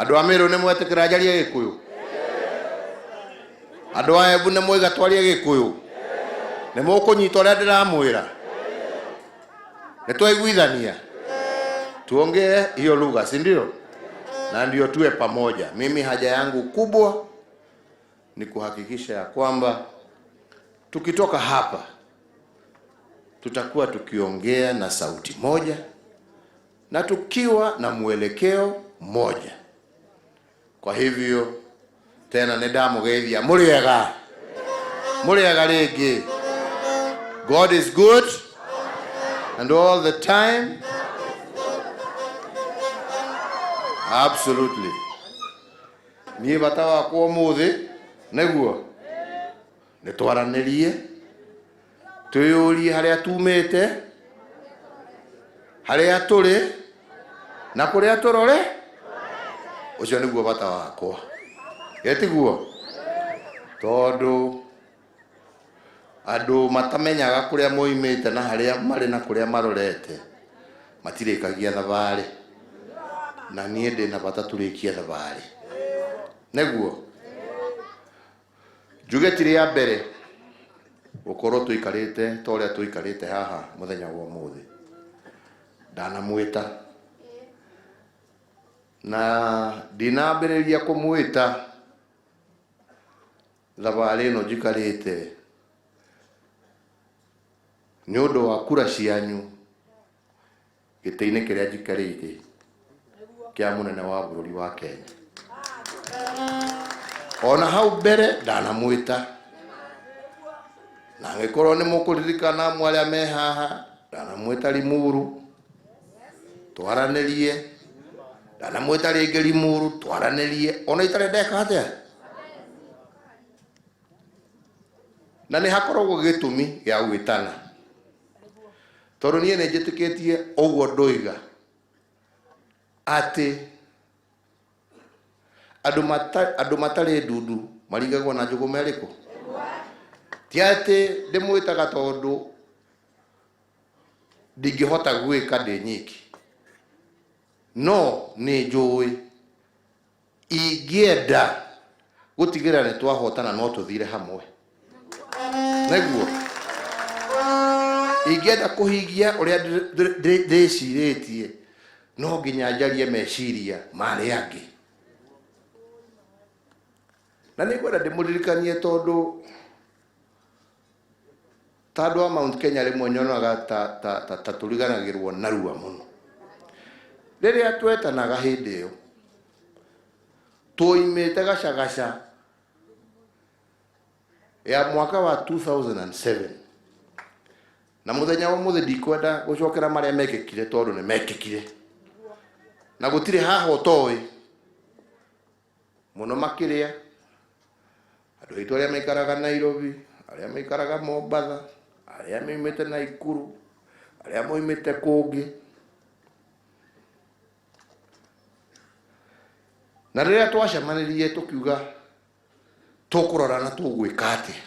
Andũ a Meru nĩ mwetĩkĩra njarie Gĩkũyũ? Andũ a Embu nĩ mwaiga twarie Gĩkũyũ? Nĩ mũkũnyita ũrĩa ndĩramwĩra? Nĩ twaiguithania tuongee hiyo lugha, si ndio? Na ndio tuwe pamoja. Mimi haja yangu kubwa ni kuhakikisha ya kwamba tukitoka hapa tutakuwa tukiongea na sauti moja na tukiwa na mwelekeo mmoja. Kwa hivyo tena nĩ ndamũgeithia mũrĩega mũrĩega rĩngĩ. God is good and all the time. Absolutely. Niĩ bata wakwa ũmũthĩ nĩguo nĩ twaranĩrie twĩyũrie harĩa tumĩte, harĩa tũrĩ na kũrĩa tũrore. Ũcio nĩguo bata wakwa, getiguo? Tondũ andũ matamenyaga kũrĩa moimĩte na harĩa marĩ na kũrĩa marorete matirĩkagia thabarĩ, na niĩ ndĩ na bata tũrĩkie thabarĩ. Nĩguo njuge ti rĩa mbere gũkorwo tũikarĩte ta ũrĩa tũikarĩte haha mũthenya wa ũmũthĩ. Ndanamwĩta na ndinambĩrĩria kũmwĩta thabarĩ ĩno njikarĩte nĩ ũndũ wa kura cianyu gĩtĩ-inĩ kĩrĩa njikarĩire kĩa mũnene wa bũrũri wa Kenya. Ona hau mbere ndanamwĩta, na angĩkorwo nĩ mũkũririkana amwe arĩa me haha, ndanamwĩta Limuru twaranĩrie, ndanamwĩta rĩngĩ Limuru twaranĩrie, ona itarĩ ndeka atĩa. Na nĩ hakoragwo gĩtũmi gĩa gwĩtana, tondũ niĩ nĩ njĩtĩkĩtie ũguo ndoiga atĩ andũ matarĩ ndundu marigagwo na njũgũma ĩrĩkũ. Ti atĩ ndĩmwĩtaga tondũ ndingĩhota gwĩka ndĩ nyiki, no nĩ njũĩ ingĩenda gũtigĩrĩra nĩ twahotana no tũthire hamwe. Nĩguo ingĩenda kũhingia ũrĩa ndĩcirĩtie, no nginya njarie meciria ma arĩa angĩ. Na nĩ ngwenda ndĩmũririkanie, tondũ ta andũ a Mount Kenya rĩmwe nyonaga ta tũriganagĩrwo narua mũno. Rĩrĩa twetanaga hĩndĩ ĩyo twoimĩte gacagaca ya mwaka wa 2007, na mũthenya wa ũmũthĩ ndikwenda gũcokera marĩa mekĩkire, tondũ nĩ mekĩkire na gũtirĩ haha ũtoĩ mũno makĩria andũ aitũ arĩa maikaraga Nairobi, arĩa maikaraga Mombatha, arĩa moimĩte Naikuru, arĩa moimĩte kũngĩ. Na rĩrĩa twacemanirie tũkiuga tũkũrora na tũgwĩka atĩa,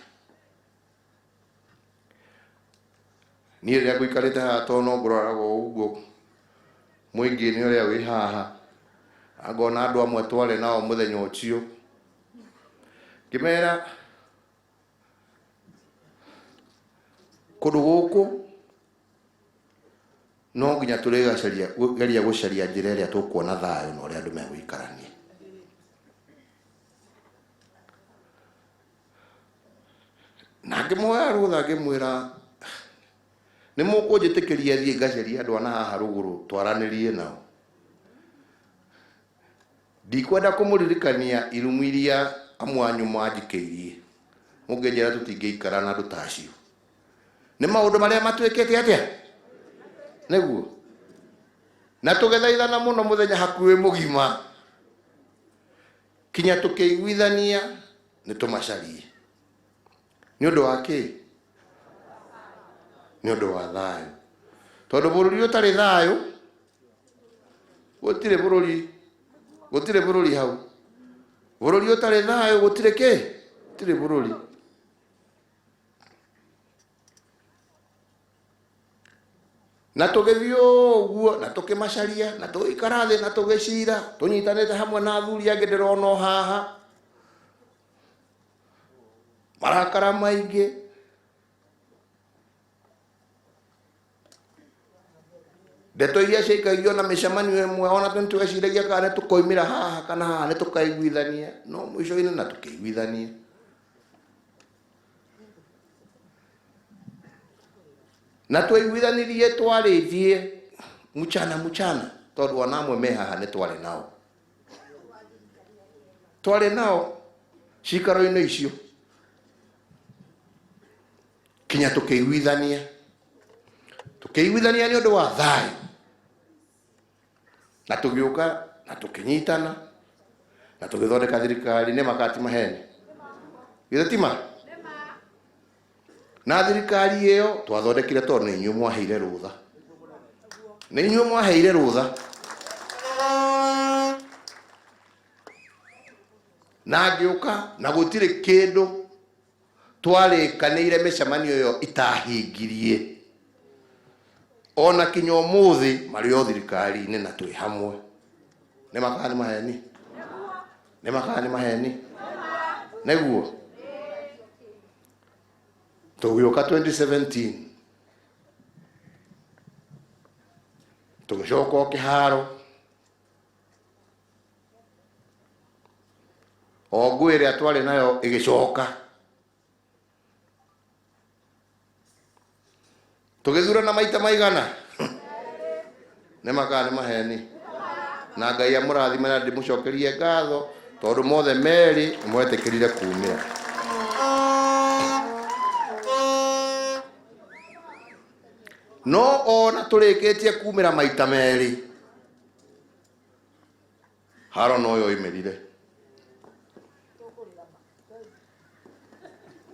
niĩ rĩrĩa ngũikarĩte haha, tondũ no ngũroraga ũguo mũingĩ-inĩ ũrĩa wĩ haha, na ngona andũ amwe twarĩ nao mũthenya ũcio, ngĩmera kũndũ gũkũ no nginya tũrĩgacaria geria gũcaria njĩra ĩrĩa tũkuona thayũ na ũrĩa andũ megũikarania. Na ngĩmuoya rũtha, ngĩmwĩra nĩ mũkũnjĩtĩkĩria thiĩ ngacarie andũ ana haha rũgũrũ twaranĩrie nao. Ndikwenda kũmũririkania irumu iria amwe anyu manjikĩirie, mũngĩnjĩra tũtingĩikara na andũ ta acio. Nĩ maũndũ marĩa matuĩkĩte atĩa nĩguo, na tũgĩthaithana mũno mũthenya hakuhĩ mũgima kinya tũkĩiguithania nĩ tũmacarie. Nĩ ũndũ wa kĩ? Nĩ ũndũ wa thayũ, tondũ bũrũri ũtarĩ thayũ gũtirĩ bũrũri, gũtirĩ bũrũri hau. Bũrũri ũtarĩ thayũ gũtirĩ kĩ? Gũtirĩ bũrũri. Na tũgĩthiĩ ũguo na tũkĩmacaria na tũgĩikara thĩ na tũgĩcira tũnyitanĩte hamwe na athuri angĩ ndĩrona o haha. Marakara maingĩ. Ndeto iria ciaikagio na mĩcemanio ĩmwe ona tũ nĩtweciragia kana nĩtũkoimĩra haha kana haha nĩtũkaiguithania, no mũico-inĩ na tũkĩiguithania. Na twaiguithanirie twarĩtie mchana mchana tondũ ona amwe me haha nĩ twarĩ nao, twarĩ nao cikaro-inĩ icio kinya tũkĩiguithania, tũkĩiguithania nĩ ũndũ wa thayũ, na tũgĩũka na tũkĩnyitana na tũgĩthondeka thirikari. Nĩ makati maheni githĩ ti ma? Na thirikari ĩyo twathondekire tondũ nĩ inyuĩ mwaheire rũtha, nĩ inyuĩ mwaheire rũtha. Na ngĩũka na gũtirĩ kĩndũ twarĩkanĩire mĩcemanio ĩyo itahingirie, ona kinya ũmũthĩ marĩ o thirikari-inĩ na twĩ hamwe. Nĩ makaa nĩ maheni? Nĩ makaa nĩ maheni? Nĩguo tũgĩũka 2017 tũgĩcoka o kĩharo o ngũĩ ĩrĩa twarĩ nayo ĩgĩcoka, tũgĩthurana maita maigana. Nĩ makaa nĩ maheni? Na Ngai amũrathime na ndĩmũcokerie ngatho tondũ mothe merĩ mwetĩkĩrire kumĩra. No ona tũrĩkĩtie kumĩra maita merĩ, haro no yoimĩrire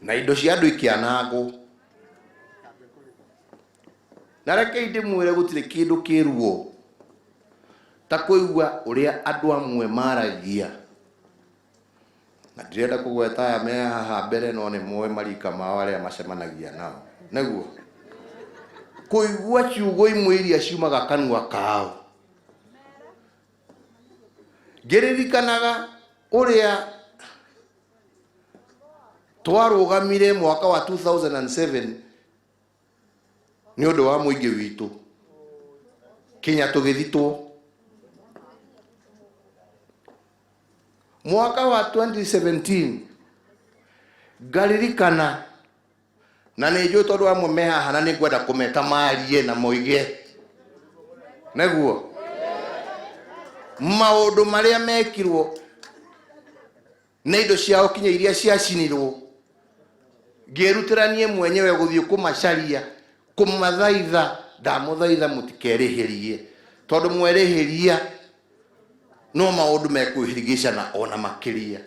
na indo cia andũ ikĩanangwo. Na rekei ndĩmwĩre, gũtirĩ kĩndũ kĩruo ta kũigua ũrĩa andũ amwe maragia, na ndirenda kũgweta aya me haha mbere, no nĩ moĩ marika mao arĩa macemanagia nao. Nĩguo kũigua ciugo imwe iria ciumaga kanua kao, ngĩririkanaga ũrĩa twarũgamire mwaka wa 2007 nĩ ũndũ wa mũingĩ witũ kinya tũgĩthitwo. Mwaka wa 2017 ngaririkana, na nĩ njũĩ tondũ amwe me haha na nĩ ngwenda kũmeta marie na moige nĩguo maũndũ marĩa mekirwo na indo ciao kinya iria ciacinirwo. Ngĩrutĩra niĩ mwenyewe gũthiĩ kũmacaria, kũmathaitha, ndamũthaitha mũtikerĩhĩrie, tondũ mwerĩhĩria no maũndũ mekwĩhirigicana ona makĩria.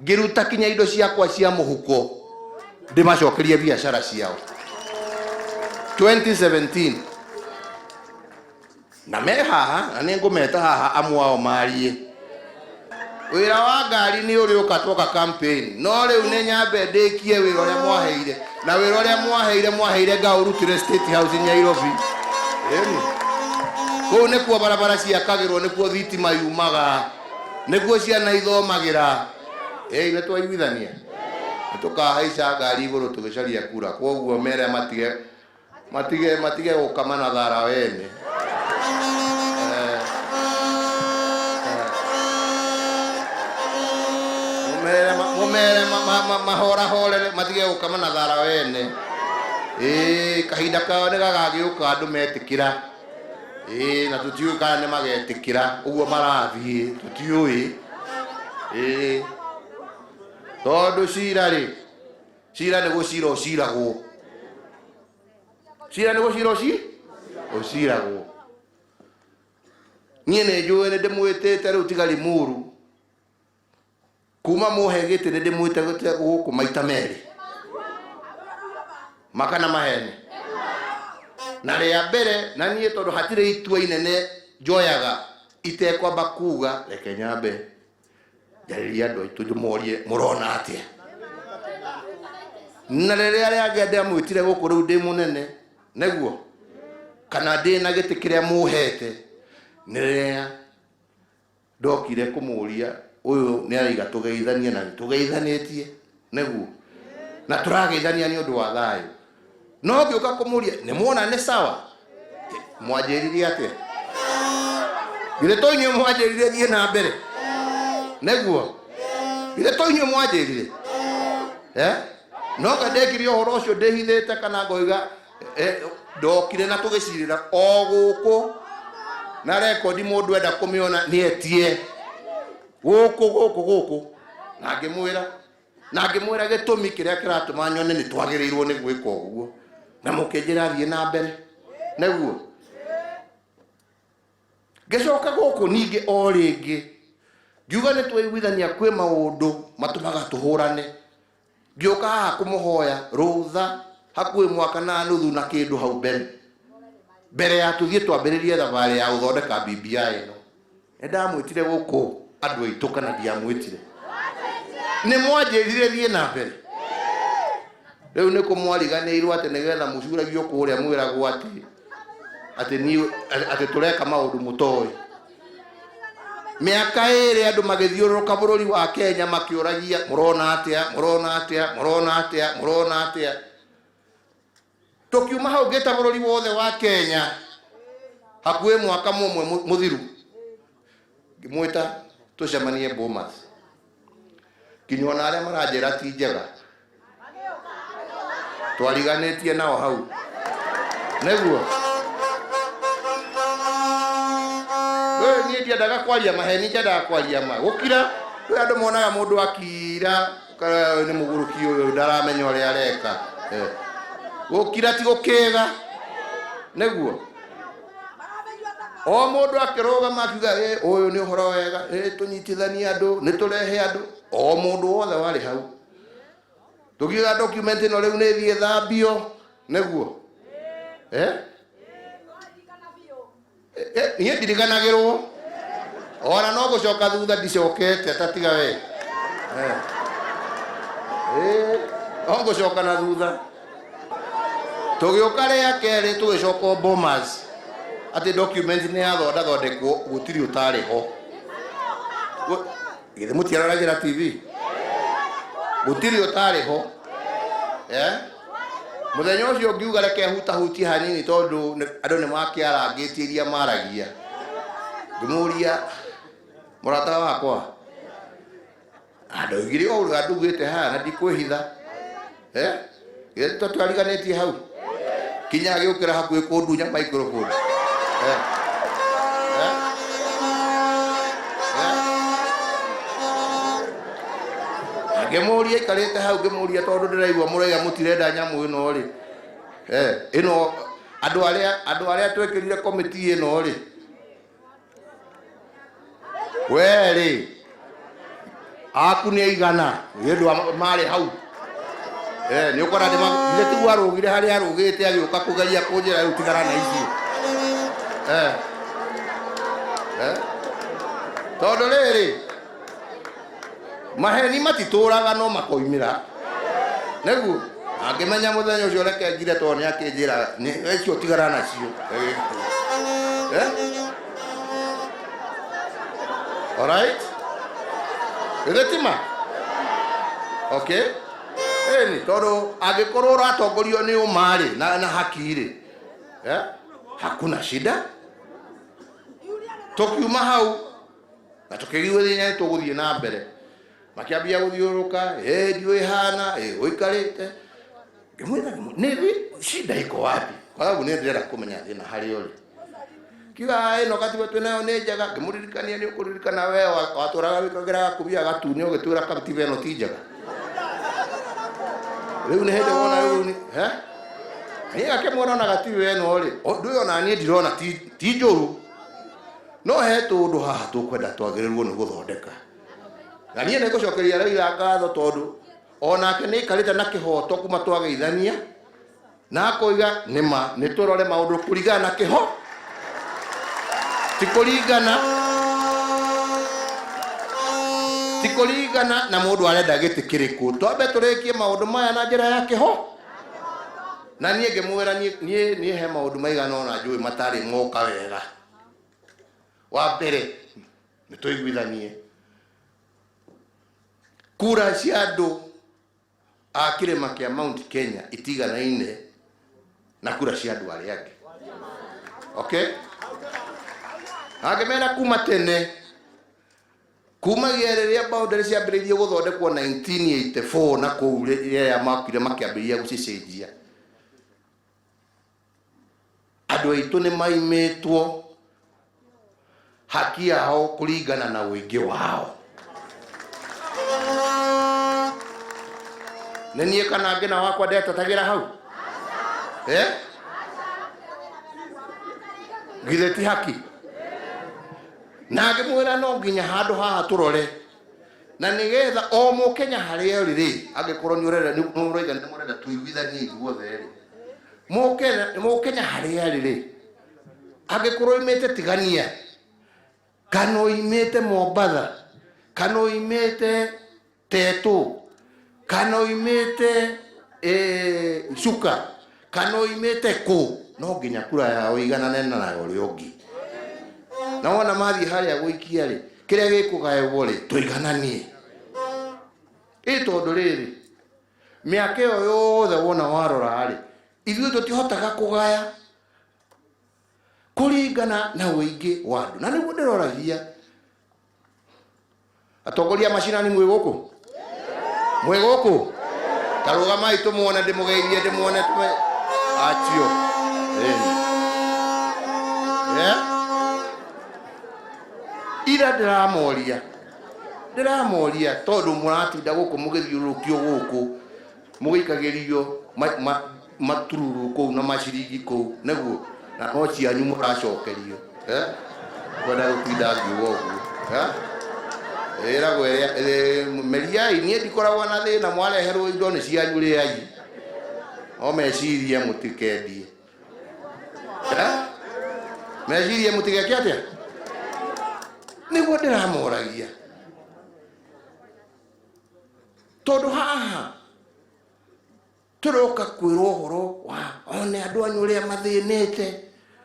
Ngĩruta kinya indo ciakwa cia mũhuko ndĩmacokerie biacara ciao 2017, na me haha na nĩ ngũmeta haha amwe ao marie. Wĩra wa ngari nĩ ũrĩũka twoka campaign, no rĩu nĩ nyambe ndĩkie wĩra ũrĩa mwaheire, na wĩra ũrĩa mwaheire mwaheire ngaũrutĩre State House Nairobi. Ĩni kũu nĩkuo barabara ciakagĩrwo, nĩkuo thitima yumaga, nĩkuo ciana ithomagĩra. Ĩĩ, nĩ twaiguithania nĩ tũkahaica ngari igũrũ tũgĩcaria kura, kwoguo mere matige matige matige gũkama na thara wene. Mũmere mũmere mahorahorere matige gũkama na thara wene. Ĩĩ, kahinda kao nĩ gagagĩũka andũ metĩkĩra. Ĩĩ, na tũtiũĩ kana nĩ magetĩkĩra ũguo marathiĩ, tũtiũĩ. Ĩĩ, tondũ cira rĩ, cira nĩ gũcira ũciragwo, cira nĩ gũcira ũci ũciragwo. Niĩ nĩ njũĩ nĩ ndĩmwĩtĩte rĩu tiga Limuru, kuma mũhe gĩtĩ nĩ ndĩmwĩtĩte gũkũ maita merĩ makana maheni. Na rĩa mbere na niĩ tondũ hatirĩ itua inene njoyaga itekwamba kuga reke nyambe njarĩrie andũ aitũ ndĩmorie mũrona atĩa. Na rĩrĩa rĩangĩ ndamwĩtire gũkũ rĩu ndĩ mũnene, nĩguo Kana ndĩ na gĩtĩ kĩrĩa mũhete nĩ rĩrĩa ndokire kũmũria ũyũ nĩ araiga tũgeithanie na tũgeithanĩtie nĩguo na tũrageithania nĩ ũndũ wa thayũ no ngĩũka kũmũria nĩ muona nĩ sawa mwanjĩrire atĩa githĩ to inyuĩ mwanjĩrire thiĩ na mbere nĩguo githĩ to inyuĩ mwanjĩrire eh? No nga ndekire ũhoro ũcio ndĩhithĩte kana ngoiga ndokire na tũgĩcirĩra o gũkũ na rekondi mũndũ enda kũmĩona nĩ etie gũkũ gũkũ gũkũ na ngĩmwĩra na ngĩmwĩra gĩtũmi kĩrĩa kĩratũma nyone nĩ twagĩrĩirwo nĩ gwĩka ũguo na mũkĩnjĩra thiĩ na mbere nĩguo ngĩcoka gũkũ ningĩ o rĩngĩ ngiuga nĩ twaiguithania kwĩ maũndũ matũmaga tũhũrane ngĩũka haha kũmũhoya rũtha hakuhĩ mwaka na nuthu na kĩndũ hau mbere mbere ya tũthiĩ twambĩrĩrie thabarĩ ya gũthondeka BBI ĩno nĩ ndamwĩtire gũkũ andũ aitũ kana ndiamwĩtire nĩ mwanjĩrire thiĩ na mbere rĩu nĩ kũmwariganĩirwo atĩ nĩgetha mũcuragio kũrĩa mwĩragwo atĩ atĩ niĩ atĩ tũreka maũndũ mũtoĩ mĩaka ĩrĩ andũ magĩthiũrũrũka bũrũri wa Kenya makĩũragia mũrona atĩa mũrona atĩa mũrona atĩa mũrona atĩa tũkiuma hau ngĩta bũrũri wothe wa Kenya hakuhĩ mwaka mũmwe mũthiru ngĩmwĩta tũcemanie Bomas nginya ona arĩa maranjĩra ti njega twariganĩtie nao hau nĩguo Wewe niĩ ndiendaga kwaria maheni njendaga kwaria ma gũkira kwĩ andũ monaga mũndũ akira ũkara ũyũ nĩ mũgũrũki ũyũ ndaramenya ũrĩa areka Eh. Gũkira ti gũkĩga nĩguo o mũndũ akĩrũgama akiuga "Ĩ, ũyũ nĩ ũhoro wega ĩ, tũnyitithanie andũ nĩ tũrehe andũ o mũndũ wothe warĩ hau tũkiuga document ĩno rĩu nĩ ĩthiĩ thambio nĩguo eh? Niĩ ndiriganagĩrwo ona no gũcoka thutha ndicokete tatiga we no gũcoka na thutha tũgĩũka rĩa kerĩ tũgĩcoka Bomas atĩ document nĩ yathondathondekwo gũtirĩ ũtarĩ ho githĩ mũtiaroragĩra TV gũtirĩ ũtarĩ ho eh? Mũthenya ũcio ngiuga reke hutahutie hanini tondũ andũ nĩ makĩarangĩtie iria maragia ngĩmũria mũrata wakwa ndoigire o ũrĩa ndugĩte haha na ndikwĩhitha eh githĩ to twariganĩtie hau kinya agĩũkĩra hakuhĩ kũndunya microphone eh eh eh ngĩmũria aikarĩte hau ngĩmũria tondũ ndĩraigua mũraiga mũtirenda nyamũ ĩno rĩ eh ĩno andũ arĩa andũ arĩa twekĩrire komiti ĩno rĩ we rĩ aku nĩ aigana nĩ ũndũ wa marĩ hau Eh, nĩ ũkora nĩ tiguo arũgire harĩa arũgĩte agĩũka kũgeria kũnjĩra rĩu tigana na icio Eh. Eh. Tondũ rĩrĩ maheni matitũraga no makoimĩra nĩguo angĩmenya mũthenya ũcio reke ngire tondũ nĩ akĩnjĩra icio tigana nacio Eh? Alright? Githĩ ti ma? Okay. Ĩni tondũ angĩkorwo ũratongorio nĩ ũma-rĩ na, na haki-rĩ eh? Hakuna shida. Tũkiuma hau na tũkĩiguithania nĩ tũgũthiĩ na mbere makĩambia gũthiũrũrũka ĩ ndiũĩ hana ĩ ũikarĩte ngĩmwĩra nĩ shida iko wapi kwa sababu nĩ ndĩrenda kũmenya thĩna harĩa ũrĩ kiuga ĩno katiba twĩ nayo nĩ njega ngĩmũririkania nĩ ũkũririkana we watũraga wĩkagĩra gakubia gatune ũgĩtwĩra katiba ĩno ti njega rĩu nĩ hĩndĩ wona rĩu nĩ he niĩ akĩmuona ona gatiba ĩno rĩ ndũĩ ona niĩ ndirona ti njũru no he tũndũ haha tũkwenda twagĩrĩrwo nĩ gũthondeka na niĩ nĩ ngũcokeria Raila ngatho tondũ onake nĩ aikarĩte na kĩhoto kuma twageithania na akoiga nĩ ma nĩ tũrore maũndũ kũringana na kĩho ti kũringana ti kũringana na mũndũ arenda gĩtĩ kĩrĩkũ twambe tũrĩkie maũndũ maya na njĩra ya kĩho. Na niĩ ngĩmwĩra niĩ he maũndũ maigana ũna njũĩ matarĩ moka wega. Wa mbere nĩ tũiguithanie kura cia andũ a kĩrĩma kĩa Mount Kenya itiganaine na kura cia andũ arĩa angĩ. Okay, angĩmera kuma tene, kumagia rĩrĩa boundary ciambĩrĩirie gũthondekwo 1984 na kũu rĩrĩa makire makĩambĩrĩria gũcicenjia, andũ aitũ nĩ maimĩtwo haki yao kũringana na ũingĩ wao. Nĩ niĩ kana ngĩna wakwa ndetatagĩra hau, eh? Githĩ ti haki? Na ngĩmwĩra no nginya handũ haha tũrore na nĩgetha o mũkenya harĩa ũrĩ rĩ, angĩkorwo nĩ ũrenda, nĩ ũroiga nĩ mũrenda tũiguithanie ithuothe rĩ, mũkenya harĩa arĩ rĩ, angĩkorwo oimĩte Tigania kana oimĩte Mombatha kana oimĩte Tetũ kana oimĩte Chuka kana oimĩte kũ, no nginya kura yao iganane na ya ũrĩa ũngĩ. Na wona mathiĩ harĩa gũikia rĩ, kĩrĩa gĩkũgaĩrwo rĩ, tũigananie. Ĩ tondũ rĩrĩ, mĩaka ĩyo yothe wona warora rĩ, ithuĩ tũtihotaga kũgaya kũringana na ũingĩ wa andũ. Na nĩguo ndĩroragia atongoria a macinani, mwĩ gũkũ? Mwĩ gũkũ? Ta rũgamai tũmuone, ndĩmũgeithie, ndĩmuone, tũme acio. Ĩni. Eh? Ira ndĩramoria tondũ mũratinda gũkũ mũgĩthiũrũrũkio gũkũ mũgĩikagĩrio matururu kũu na maciringi kũu, nĩguo na no cianyu mũracokerio, eh? Kwenda gũtinda ngiuga ũguo, eh? Ĩragwo ĩrĩa meriai, niĩ ndikoragwo na thĩna, mwareherwo indo nĩ cianyu, rĩai, no mecirie mũtikendie, eh? Mecirie mũtigeke atĩa? Nĩguo ndĩramoragia tondũ haha tũroka kwĩrwo ũhoro wa one andũ anyu ũrĩa mathĩnĩte,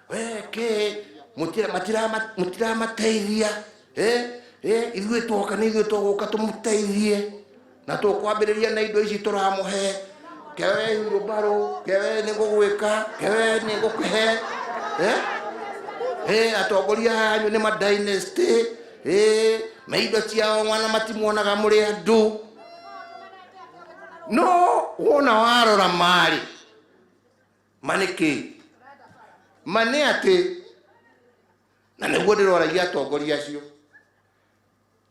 we kĩ mũtiramateithia, ithuĩ twoka nĩ ithuĩ tũgũka tũmũteithie na tũkwambĩrĩria na indo ici tũramũhe, kewe wheelbarrow, kewe nĩ ngũgwĩka, kewe nĩ ngũkũhe, atongoria aya anyu nĩ ma dynasty, me indo ciao mwana matimuonaga mũrĩ andũ. No wona warora marĩ ma nĩ kĩ? Ma nĩ atĩ, na nĩguo ndĩroragia atongoria acio,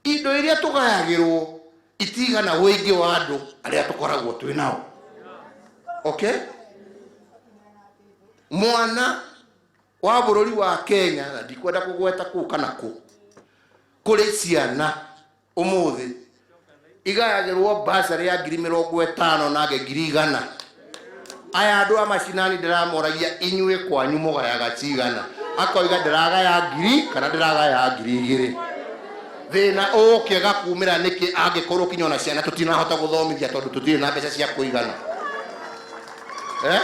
indo iria tũgayagĩrwo itigana ũingĩ wa andũ arĩa tũkoragwo twĩ nao. Okay, mwana wa bũrũri wa Kenya, na ndikwenda kũgweta kũ kana kũ, kũrĩ ciana ũmũthĩ igayagĩrwo basarĩ ya 50,000 na angĩ 100,000. Aya andũ a macinani ndĩramoragia, inyuĩ kwanyu mũgayaga cigana? Akoiga ndĩragaya ngiri kana ndĩragaya 2,000. Thĩna ũkĩaga kumĩra nĩkĩ angĩkorwo kinya ona ciana tũtinahota gũthomithia tondũ tũtirĩ na mbeca cia kũigana, eh?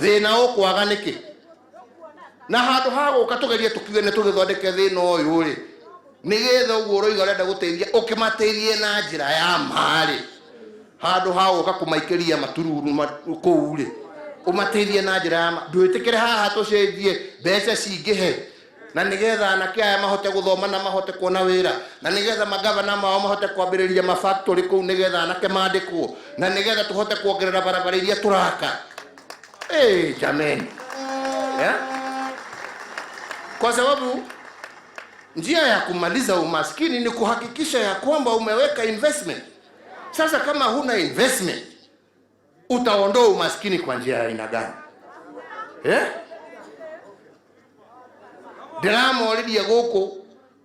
Thĩna ũkwaga nĩkĩ? Na handũ ha gũka tũgerie tũkiuge nĩ tũgĩthondeke thĩna ũyũ rĩ, nĩgetha ũguo ũroiga ũrenda gũteithia ũkĩmateithie na njĩra ya ma rĩ, handũ ha gũka kũmaikĩria matururu kũu rĩ, ũmateithie na njĩra ya ma. Ndwĩtĩkĩre haha tũcenjie mbeca cingĩhe na nĩgetha anake aya mahote gũthoma na mahote kuona wĩra, na nĩgetha magavana mao mahote kwambĩrĩria mafactory kũu nĩgetha anake mandĩkwo, na nĩgetha tũhote kuongerera barabara iria tũraka. Hey, jameni, eh? Kwa sababu njia ya kumaliza umaskini ni kuhakikisha ya kwamba umeweka investment. Sasa kama huna investment, utaondoa umaskini kwa njia ya aina gani? Eh? Ndĩramoririe gũkũ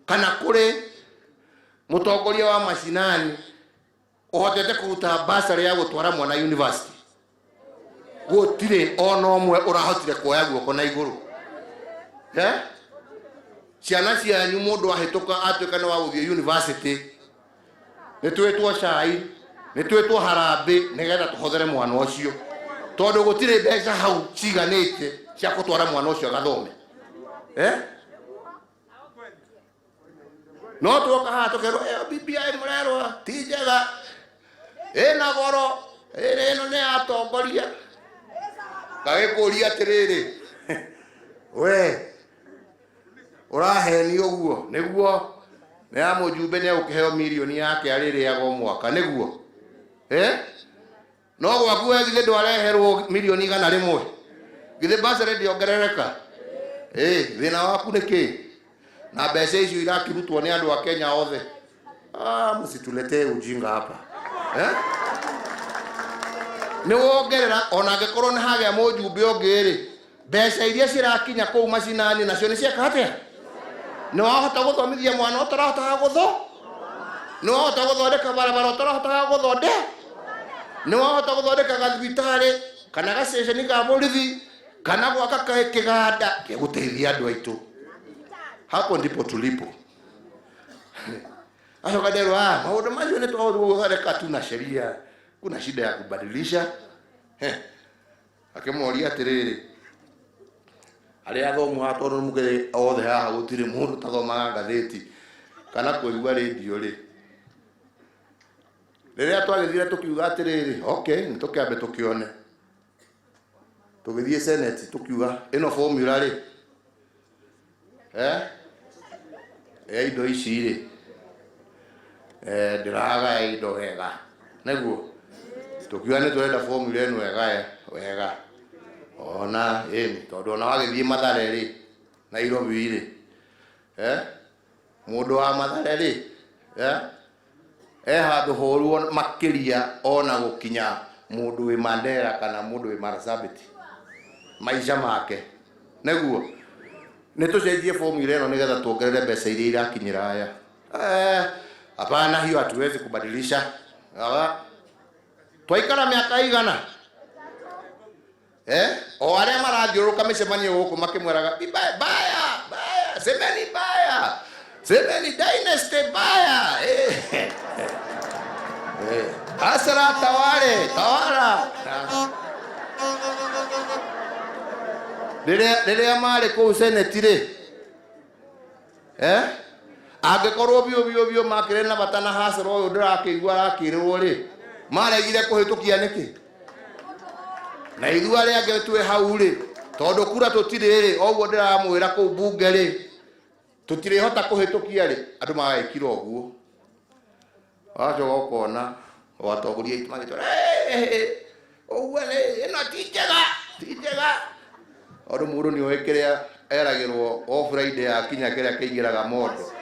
kana kũrĩ mũtongoria wa macinani ũhotete kũruta basarĩ ya gũtwara mwana university? Gũtirĩ ona ũmwe ũrahotire kuoya guoko na igũrũ, eh? Ciana cianyu mũndũ ahĩtũka atuĩka nĩ wa gũthiĩ university, nĩ twĩtwo cai, nĩ twĩtwo harambĩ nĩgetha tũhothere mwana ũcio. Tondu gutire mbeca hau ciganite cia gutwara mwana ucio agathome. Eh? No tuoka haha tukerwo ĩyo BBI mũrerwo ti njega, ĩna goro, ĩno nĩ atongoria. Ngagĩkũria atĩrĩrĩ, we ũrahenio ũguo nĩguo nĩ ya mũjumbe nĩ egũkĩheo mirioni yake arĩrĩaga o mwaka nĩguo, eh? No gwaku we githĩ ndwareherwo mirioni 100? Githĩ bursary ndĩongerereka? Ĩ thĩna waku nĩ kĩ? Na mbeca icio irakĩrutwo nĩ andũ a Kenya othe. Ah, msituletee ujinga hapa, eh? Nĩ wongerera ona angĩkorwo nĩ hagĩa mũjumbe ũngĩ rĩ, mbeca iria cirakinya kũu macinani nacio nĩ cieka atĩa? Nĩ wahota gũthomithia mwana ũtarahotaga gũtho? Nĩ wahota gũthondeka barabara ũtarahotaga gũthonde? Nĩ wahota gũthondeka gathibitarĩ kana gaceceni ka borithi kana gwaka kĩganda gĩa gũteithia andũ aitũ? Hapo ndipo tulipo. Acoka nderwo, ah, maũndũ macio nĩ tũgũthondeka tu na sheria, kuna shida ya kubadilisha. He akĩmoria atĩrĩrĩ, arĩa athomu haha, tondũ mũkĩrĩ othe haha gũtirĩ mũndũ ũtathomaga ngathĩti kana kũigua rĩndiũ rĩ, rĩrĩa twagĩthire tũkiuga atĩrĩrĩ, okay, nĩ tũkĩambe tũkĩone, tũgĩthiĩ senate tũkiuga ĩno formula rĩ, eh, ya indo ici rĩ, eh, ndĩragaya indo wega, nĩguo tũkiuga nĩ tũrenda formula ĩno ĩgaye wega ona ĩni, tondũ ona wagĩthiĩ Mathare rĩ, Nairobi rĩ, eh, mũndũ wa Mathare rĩ, eh, e handũ horu makĩria ona gũkinya mũndũ wĩ Mandera kana mũndũ wĩ Marsabit maica make. Nĩguo nĩ tũcenjie formula ĩno nĩgetha tuongerere mbeca iria irakinyĩra aya. Eh, hapana, hiyo hatuwezi kubadilisha. Awa. Twaikara mĩaka igana, eh? O arĩa marathiũrũrũka mĩcemanio gũkũ makĩmwĩraga baya baya, semeni baya, semeni dynasty baya, eh. Eh. Hustler tawale tawala. Rĩrĩa marĩ kũu senate rĩ, eh? Angĩkorwo biũ biũ biũ makĩrĩ na bata na hustler ũyũ ndĩrakĩigua arakĩrĩrwo rĩ, maregire kũhĩtũkia nĩkĩ? Na ithuĩ arĩa angĩ twĩ hau rĩ, tondũ kura tũtirĩ rĩ, oguo ndĩramwĩra kũu bunge rĩ, tũtirĩhota kũhĩtũkia rĩ, andũ magagĩkira ũguo. Wacoka ũkona o atongoria aitũ magĩtwĩra ũguo nĩ ĩno ti njega, ti njega, tondũ mũndũ nĩ oĩ kĩrĩa eragĩrwo o Friday yakinya, kĩrĩa kĩingĩraga mondo.